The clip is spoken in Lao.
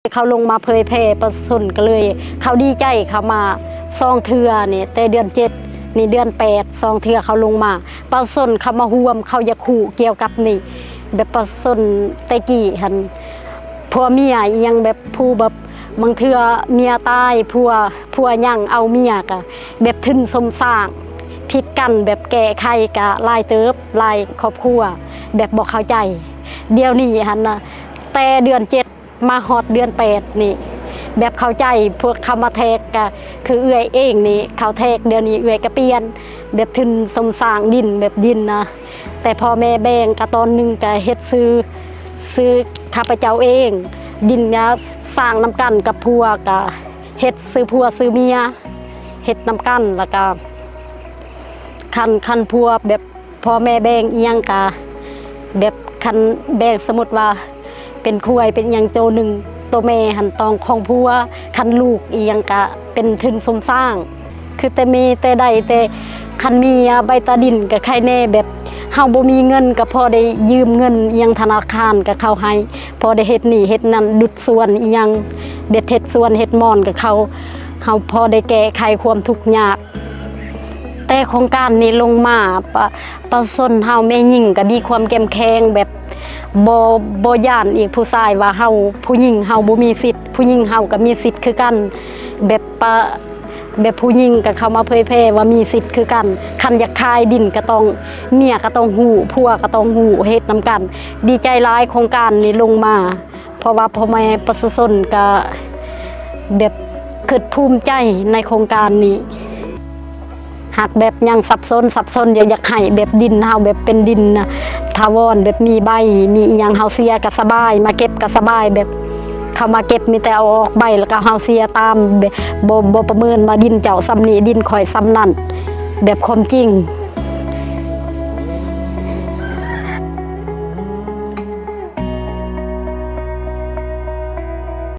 ເຂົາລົງມາເຜີຍແຜ່ ປະຊາຊົນກໍເລີຍ ເຂົາດີໃຈ ເຂົາມາສອງເທື່ອນີ້ ແຕ່ເດືອນເຈັດນີ້ ເດືອນແປດ ສອງເທື່ອເຂົາລົງມາ ປະຊາຊົນເຂົາມາຮ່ວມ ເຂົາຢາກຮູ້ກ່ຽວກັບນີ້ ແບບປະຊາຊົນແຕ່ກີ້ຫັ້ນ ຜົວເມຍອີ່ຫຍັງ ແບບຜູ້ແບບ ບາງເທື່ອເມຍຕາຍ ຜົວ ຜົວຍັງເອົາເມຍ ກະແບບທຶນສົມສ້າງ ຜິດກັນ ແບບແກ້ໄຂກະຫຼາຍເຕີບ ຫຼາຍຄອບຄົວ ແບບບໍ່ເຂົ້າໃຈ. ດຽວນີ້ຫັ້ນນະ ແຕ່ເດືອນເຈັດ ມາຮອດເດືອນແປດນີ້ ແບບເຂົ້າໃຈ ພວກເຂົາມາແທກ ກະຄືເອື້ອຍເອງນີ້ ເຂົາແທກ ດຽວນີ້ເອື້ອຍກະປ່ຽນ ແບບທຶນສົມສ້າງດິນ ແບບດິນນະ ແຕ່ພໍ່ແມ່ແບ່ງ ກະຕອນໜຶ່ງກະເຮັດຊື່ ຊື່ຂ້າພະເຈົ້າເອງ ດິນກະສ້າງນຳກັນກັບຜົວ ກະເຮັດຊື່ຜົວຊື່ເມຍ ເຮັດນຳກັນ ລະກະ ຄັນ ຄັນຜົວແບບ ພໍ່ແມ່ແບ່ງອີ່ຫຍັງກະ ແບບຄັນແບ່ງ ສົມມຸດວ່າເປັນຄວາຍເປັນອີ່ຫຍັງໂຕໜຶ່ງ ໂຕແມ່ຫັ້ນຕ້ອງຂອງຜົວ ຄັນລູກອີ່ຫຍັງກະເປັນທຶນສົມສ້າງ ຄືແຕ່ມີແຕ່ໄດ້ ແຕ່ຄັນມີໃບຕາດິນກະໄຄແນ່ ແບບເຮົາບໍ່ມີເງິນກະພໍໄດ້ຢືມເງິນອີ່ຫຍັງທະນາຄານກະເຂົາໃຫ້ ພໍໄດ້ເຮັດນີ້ເຮັດນັ້ນ ດຸດສວນອີ່ຫຍັງ ເຮັດ ເຮັດສວນເຮັດມ່ອນກະເຂົາ ເຮົາພໍໄດ້ແກ້ໄຂຄວາມທຸກຍາກ. ແຕ່ໂຄງການນີ້ລົງມາ ປະ ປະຊາຊົນເຮົາແມ່ຍິງກະມີຄວາມເຂັ້ມແຂງ ແບບບໍ່ ບໍ່ຢ້ານອີກຜູ້ຊາຍວ່າເຮົາ ຜູ້ຍິງເຮົາບໍ່ມີສິດ ຜູ້ຍິງເຮົາກະມີສິດຄືກັນ ແບບປະ ແບບຜູ້ຍິງກະເຂົ້າມາເຜີຍແຜ່ວ່າມີສິດຄືກັນ ຄັນຢາກຂາຍດິນກະຕ້ອງ ເມຍກະຕ້ອງຮູ້ ຜົວກະຕ້ອງຮູ້ ເຮັດນຳກັນ ດີໃຈຫຼາຍໂຄງການນີ້ລົງມາ ເພາະວ່າພໍ່ແມ່ປະຊາຊົນກະແບບຄຶດພູມໃຈໃນໂຄງການນີ້ ຫາກແບບຍັງສັບສົນ ສັບສົນ ຢາກ ຢາກໃຫ້ແບບດິນເຮົາແບບເປັນດິນນະ ຖາວອນ ແບບມີໃບ ມີອີ່ຫຍັງ ເຮົາເສຍກະສະບາຍ ມາເກັບກະສະບາຍ ແບບເຂົາມາເກັບມີແຕ່ເອົາອອກໃບ ລະກະເຮົາເສຍຕາມ ແບບບໍ່ ບໍ່ປະເມີນວ່າດິນເຈົ້າສ່ຳນີ້ ດິນຂ້ອຍສ່ຳນັ້ນ ແບບຄວາມຈິງ